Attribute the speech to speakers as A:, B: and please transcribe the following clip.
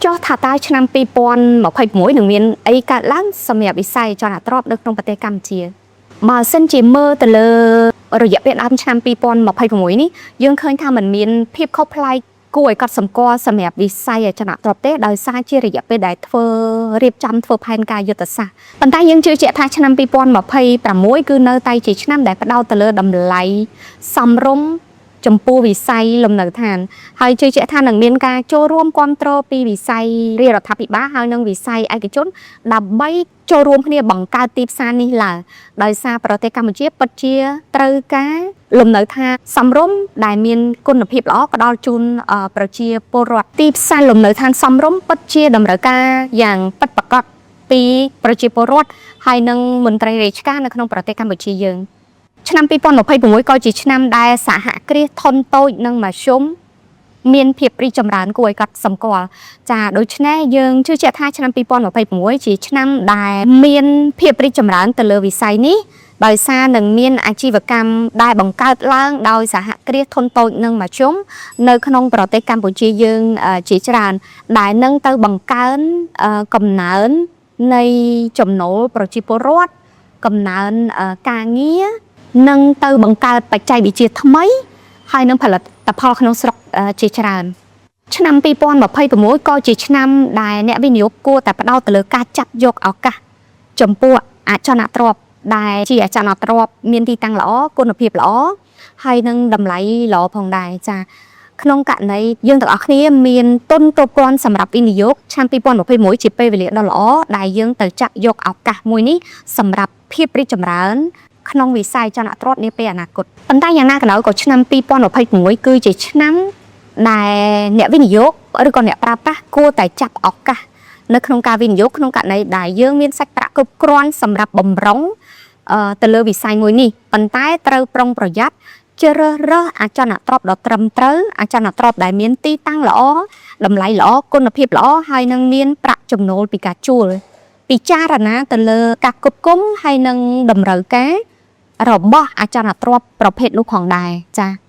A: ចុះថាតើឆ្នាំ2026នឹងមានអីកើតឡើងសម្រាប់វិស័យអចលនទ្រព្យនៅក្នុងប្រទេសកម្ពុជាបើសិនជាមើលទៅលើរយៈពេលដើមឆ្នាំ2026នេះយើងឃើញថាมันមានភាពខុសប្លែកគួរឲ្យកត់សម្គាល់សម្រាប់វិស័យអចលនទ្រព្យទេដោយសារជារយៈពេលដែលធ្វើរៀបចំធ្វើផែនការយុទ្ធសាស្ត្រប៉ុន្តែយើងជឿជាក់ថាឆ្នាំ2026គឺនៅតែជាឆ្នាំដែលផ្ដោតទៅលើតម្លៃសមរម្យចំពោះវិស័យលំនៅឋាន ហើយជឿជាក់ថានឹងមានការចូលរួមគ្រប់គ្រងពីវិស័យរាជរដ្ឋាភិបាលហើយនិងវិស័យឯកជនដើម្បីចូលរួមគ្នាបង្កើតទីផ្សារនេះឡើងដោយសារប្រទេសកម្ពុជាពិតជាត្រូវការលំនៅឋានសមរម្យដែលមានគុណភាពល្អផ្ដល់ជូនប្រជាពលរដ្ឋទីផ្សារលំនៅឋានសមរម្យពិតជាតម្រូវការយ៉ាងពិតប្រាកដពីប្រជាពលរដ្ឋហើយនិងមន្ត្រីរាជការនៅក្នុងប្រទេសកម្ពុជាយើងឆ្នាំ2026ក៏ជាឆ្នាំដែលសហគ្រាសធុនតូចនិងមធ្យម មានភាពរីកចម្រើនគួរឲ្យកត់សម្គាល់ចាដូច្នេះយើងជឿជាក់ថាឆ្នាំ2026ជាឆ្នាំដែលមានភាពរីកចម្រើនទៅលើវិស័យនេះដោយសារនឹងមានអាជីវកម្មដែលបង្កើតឡើងដោយសហគ្រាសធុនតូចនិងមធ្យមនៅក្នុងប្រទេសកម្ពុជាយើងជាច្រើនដែលនឹងទៅបង្កើនកំណើននៃចំណូលប្រជាពលរដ្ឋកំណើនការងារនិងទៅបង្កើតបច្ចេកវិទ្យាថ្មីហើយនឹងផលិតផលក្នុងស្រុកជាច្រើនឆ្នាំ2026ក៏ជាឆ្នាំដែលអ្នកវិនិយោគគួរតែផ្ដោតទៅលើការចាប់យកឱកាសចំពោះអចលនទ្រព្យដែលជាអចលនទ្រព្យមានទីតាំងល្អគុណភាពល្អហើយនឹងតម្លៃល្អផងដែរចាក្នុងករណីយើងទាំងអស់គ្នាមានទុនគ្រប់គ្រាន់សម្រាប់វិនិយោគឆ្នាំ2026ជាពេលវេលាដ៏ល្អដែលយើងទៅចាប់យកឱកាសមួយនេះសម្រាប់ភាពរីកចម្រើនក្នុងវិស័យអចលនទ្រព្យនាពេលអនាគតប៉ុន្តែយ៉ាងណាក៏ដោយក៏ឆ្នាំ2026គឺជាឆ្នាំដែលអ្នកវិនិយោគឬក៏អ្នកប្រើប្រាស់គួរតែចាប់ឱកាសនៅក្នុងការវិនិយោគក្នុងករណីដែលយើងមានសាច់ប្រាក់គ្រប់គ្រាន់សម្រាប់បំរុងទៅលើវិស័យមួយនេះប៉ុន្តែត្រូវប្រុងប្រយ័ត្នជ្រើសរើសអចលនទ្រព្យដ៏ត្រឹមត្រូវអចលនទ្រព្យដែលមានទីតាំងល្អតម្លៃល្អគុណភាពល្អហើយនឹងមានប្រាក់ចំណូលពីការជួលពិចារណាទៅលើការគ្រប់គ្រងហើយនឹងតម្រូវការរបស់អចលនទ្រព្យប្រភេទនោះផងដែរចា៎។